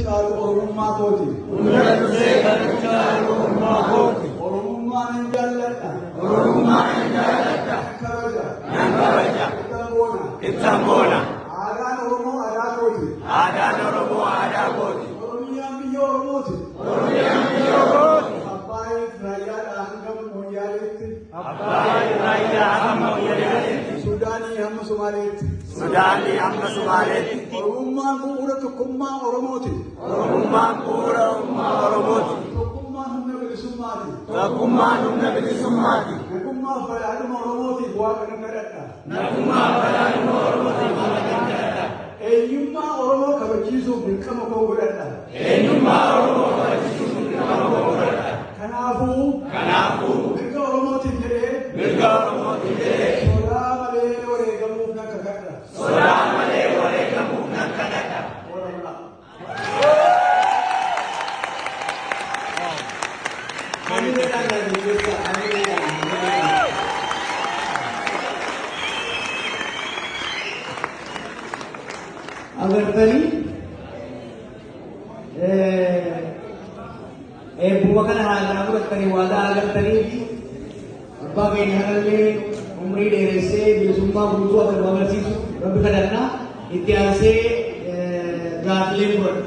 Caalu Oromummaa kooti. Hunda dursee kan caalu Oromummaa kooti. Oromummaa nan jaalladha. Oromummaa nan jaalladha. Nan kabaja. Nan kabaja. Ittan boona. Ittan boona. Aadaan Oromoo aadaa kooti. Aadaan Oromoo aadaa kooti. Oromiyaan biyya Oromooti. Oromiyaan biyya Oromooti. Abbaayiif Raayyaadhaa hanga Moyyaaleetti. Abbaayiif Raayyaa hamma Moyyaaleetti. Suudaanii hamma Somaaleetti. Sudaanii hamma Somaaleetti. Oromummaan bu'uura tokkummaa Oromooti. Oromummaan bu'uura ummaa Oromooti. Tokkummaan humna bilisummaati. Tokkummaan humna bilisummaati. Nagummaaf badhaadhuma Oromootiif Waaqa nan kadhadha. Nagummaaf badhaadhuma Oromootiif Waaqa nan kadhadha. Eenyummaa Oromoo kabachiisuuf dirqama koo godhadha. Eenyummaa Oromoo kabachiisuuf dirqama koo godhadha. Kanaafuu Kanaafuu mirga Oromootiif jedhee mirga Oromootiif jedhee sodaa malee wareegamuuf nan kakadha. Sodaa malee wareegamuuf nan kakadha. Oromoo. Hamileedhaan gaggeessaa, hamileedhaan, hamileedhaan. Agartanii, eebbuma kana haalaan fudhattanii waadaa agartanii fi abbaa keenya kanallee umrii dheeressee bilisummaa guutuu akka nu agarsiisu Rabbi kadhannaa. Itti aansee gaaffilee fudhadha.